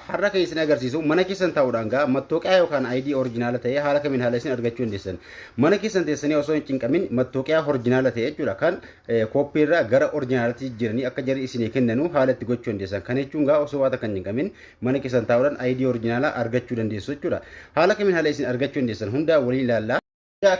Har'a kan isin agarsiisu mana keessan taa'uudhaan gaa mattooqiyaa yookaan ID original ta'e haala kamiin haala isin argachuu dandeessan. Mana keessan teessanii osoo hin cinqamin mattooqiyaa original ta'e jechuudha, kan kooppii irraa gara originalaatti jijjiiranii akka jarri isinii kennanu haala itti gochuu dandeessan. Kana jechuun gaa osoo waa takka hin cinqamin mana keessan taa'uudhaan ID original argachuu dandeessu jechuudha. Haala kamiin haala isin argachuu dandeessan hundaa waliin ilaallaa.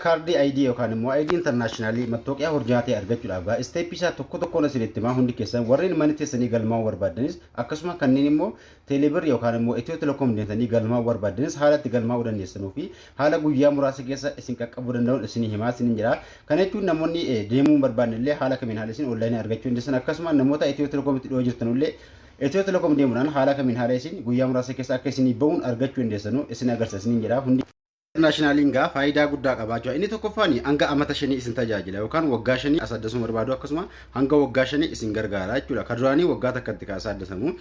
Kaardii ID yookaan immoo ID international mattooqiyaa original ta'e argachuudhaaf gaa step isaa tokko tokkoon isinitti himaa. Hundi keessan warreen mana teessanii galmaa'uu barbaadanis, akkasuma kanneen immoo Telebirr yookaan immoo Ethio Telecom deemtanii galmaa'uu barbaadanis, haala itti galmaa'uu dandeessanuu fi haala guyyaa muraasa keessa isin qaqqabuu danda'uun isinii himaa isinin jira. Kana jechuun namoonni deemuu hin barbaanne illee haala kamiin haala isin online argachuu dandeessan, akkasuma namoota Ethio Telecomitti dhiyoo jirtanullee Ethio Telecom deemuudhaan haala kamiin haala isin guyyaa muraasa keessa akka isinii ba'uun argachuu dandeessanu isin agarsiisa isinin jira. Hundi Internationaliin gaa faayidaa guddaa qabaachuu. Inni tokkoffaan hanga amata 5 isin tajaajila yookaan waggaa 5 as addasuu barbaadu, akkasuma hanga waggaa 5 isin gargaara jechuudha. Ka duraanii waggaa takkatti kaasa addasamu.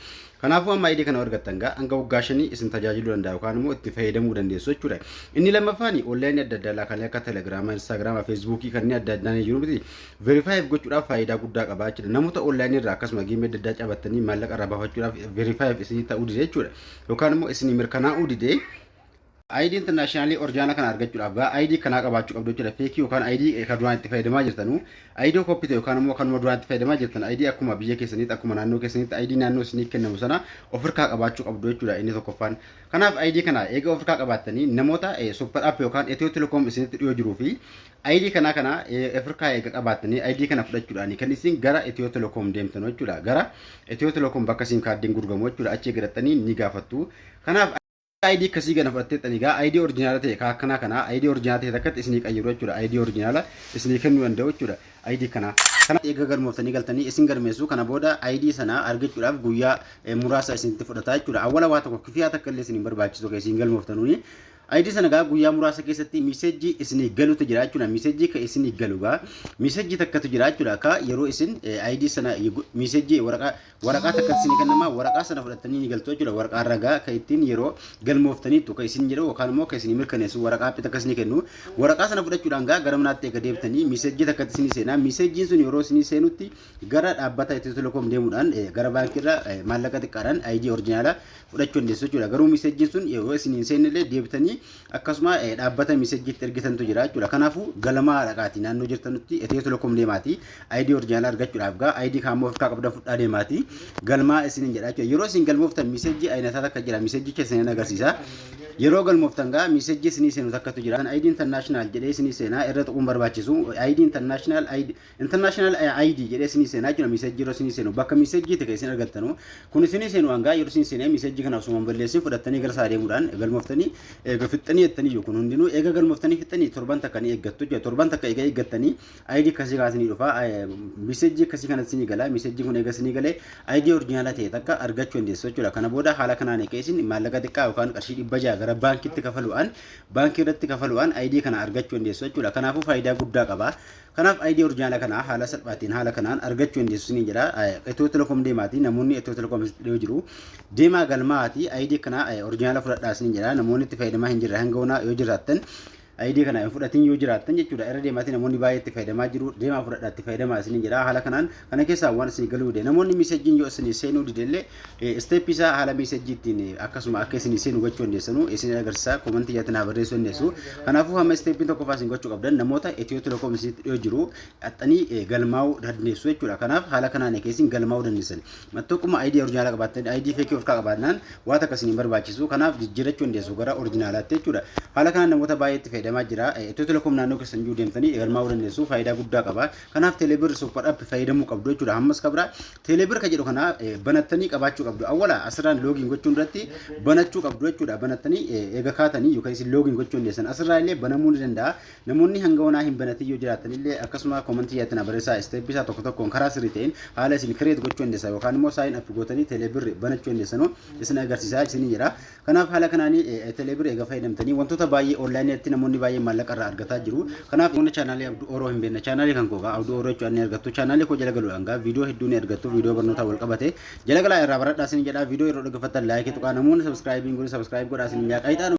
Kanaafuu amma ID kana argattan gaa hanga waggaa 5 isin tajaajiluu danda'a yookaan immoo itti fayyadamuu dandeessu jechuudha. Inni lammaffaan online adda addaa kanneen akka Telegramaa, Instagramaa, Facebookii kanneen adda addaa ni jiru miti. Verify gochuudhaaf faayidaa guddaa qaba jechuudha. Namoota online irraa akkasuma game adda addaa cabattanii maallaqa irraa baafachuudhaaf verify isinii ta'uu dide jechuudha. Yookaan immoo isinii mirkanaa'uu dide, ID international original kana argachuudhaaf gaa ID kanaa qabaachuu qabdu jechuudha. Fake yookaan ID kan duraan itti fayyadamaa jirtanu, ID copy ta'e yookaan immoo kanuma duraan itti fayyadamaa jirtan, ID akkuma biyya keessaniitti, akkuma naannoo keessaniitti ID naannoo isinii kennamu sana of harkaa qabaachuu qabdu jechuudha inni tokkoffaan. Kanaaf ID kana eega of harkaa qabaattanii, namoota super app yookaan Ethio Telecom isinitti dhiyoo jiruu fi ID kanaa kana of harkaa eega qabaattanii, ID kana fudhachuudhaan kan isin gara Ethio Telecom deemtan jechuudha. Gara Ethio Telecom bakka SIM cardiin gurguramu jechuudha. Achi eegattanii ni gaafattu. Kanaaf ID akkasii kana fudhattee egaa ID original ta'e ka akkanaa kana ID original ta'e takkatti isinii qayyiru jechuudha. ID original isinii kennuu danda'u jechuudha. ID kana. Kana eega galmooftanii galtanii isin galmeessu. Kana booda ID sana argachuudhaaf guyyaa muraasa isinitti fudhata jechuudha. Awwala waa tokko kifiyaa takka illee isin hin barbaachisu kan isin galmooftanuuni. ID sana gaa guyyaa muraasa keessatti message isinii galutu jira jechuudha. Message kan isinii galu gaa message takkatu jira jechuudha. Ka yeroo isin ID sana message waraqaa takkatti isinii kennama. Waraqaa sana fudhattanii ni galtu jechuudha. Waraqaa ragaa kan ittiin yeroo galmooftaniittu kan isin jedhu yookaan immoo kan isinii mirkaneessu waraqaa takka isinii kennu. Waraqaa sana fudhachuudhaan gaa gara manaatti eega deebitanii message takkatti isinii seenaa. Messageiin sun yeroo isinii seenutti gara dhaabbata Ethio Telecom deemuudhaan gara baankiirra maallaqa xiqqaadhaan ID original fudhachuu dandeessu jechuudha. Garuu messageiin sun yeroo isin hin seennellee deebitanii akkasuma dhaabbata messageiitti ergitantu jira jechuudha. Kanaafuu galmaa dhaqaati, naannoo jirtanutti Ethio Telecom deemaati. ID original argachuudhaaf gaa ID kaammoo ofirraa qabdan fudhaa deemaati. Galmaa isinin jedha jechuudha. Yeroo isin galmooftan message ayinataa takka jira. Message keessan hin agarsiisa. Yeroo galmooftan gaa message isinii seenu takkatu jira. ID international jedhee isinii seenaa, irra tuquun barbaachisu. ID international, ID international ID jedhee isinii seenaa jechuudha. Message yeroo isinii seenu bakka message ta'e isin argattanu kun isinii seenu hangaa yeroo isin seenee message kana osoo hin balleessin fudhattanii gara isaa deemuudhaan galmooftanii eega fixxanii jettanii jiru. Kun hundinuu eega galmooftanii fixxanii torban takka ni eeggattu jechuudha. Torban takka eega eeggattanii ID akkasii kaasanii dhufa. Message akkasii kanatti isinii gala. Message kun eega isinii galee ID original ta'e takka argachuu dandeessu jechuudha. Kana booda haala kanaan eega isin maallaqa xiqqaa yookaan qarshii 600 gara baankitti kafaluudhaan, baankii irratti kafaluudhaan ID kana argachuu dandeessu jechuudha. Kanaafuu faayidaa guddaa qaba. Kanaaf ID original kana haala salphaatiin haala kanaan argachuu dandeessu ni jedha. Ethio Telecom deemaati, namoonni Ethio Telecom dhiyoo jiru. Deemaa galmaati, ID kana original fudhadhaa ni jedha. Namoonni itti fayyadamaa hin jirre hanga onaa yoo jiraattan, ID kana hin fudhatin yoo jiraattan jechuudha. Irra deemaatii namoonni baay'ee itti fayyadamaa jiru. Deemaa fudhadhaa, itti fayyadamaa isin jedha. Haala kanaan kana keessaa waan isin galuu dide, namoonni messageiin yoo isin seenuu dide illee, step isaa haala message ittiin akkasuma akka isin seenu gochuu dandeessanu isin agarsiisa. Comment jalatti naa barreessuu dandeessu. Kanaafuu hamma stepiin tokkoffaa isin gochuu qabdan, namoota Ethio Telecom isinitti dhiyoo jiru dhaxxanii galmaa'uu dandeessu jechuudha. Kanaaf haala kanaan keessin galmaa'uu dandeessan. Mattooquma ID original qabaattan, ID fake of qabaannaan waan takka isin hin barbaachisu. Kanaaf jijjiirachuu dandeessu gara originalaatti jechuudha. Haala kanaan namoota baay'ee itti fayyadamaa jira. Ethio Telecom naannoo keessan jiru deemtanii galmaa'uu dandeessu. Faayidaa guddaa qaba. Kanaaf Telebirr super app fayyadamuu qabdu jechuudha. Ammas kabira Telebirr ka jedhu kana banattanii qabaachuu qabdu. Awwala asirraan login gochuun duratti banachuu qabdu jechuudha. Banattanii eega kaatanii yookaan isin login gochuu dandeessan. Asirraa illee banamuu ni danda'a. Namoonni hanga onaa hin banatin yoo jiraatan illee akkasuma comment jalatti na barreessaa. Step isaa tokko tokkoon karaa sirrii ta'een haala isin create gochuu dandeessan yookaan immoo sign up gootanii Telebirr banachuu dandeessanu isin agarsiisaa isin jedha. Kanaaf haala kanaanii Telebirr eega fayyadamtanii wantoota baay'ee onlineatti namoonni baay'ee maallaqa irraa argataa jiru. Kanaaf namoonni channel Abduu Oroo hin beekne, channel kan koo Abduu Oroo jechuun ni argattu. Channel koo jala galuudhaan gaa viidiyoo hedduu ni argattu. Viidiyoo barnootaa wal qabate jala galaa irraa baradhaa isin jedha. Viidiyoo yeroo dhaggeeffattan like tuqaa, namoonni subscribe godhu subscribe godhaa isin jedha. Qayixaan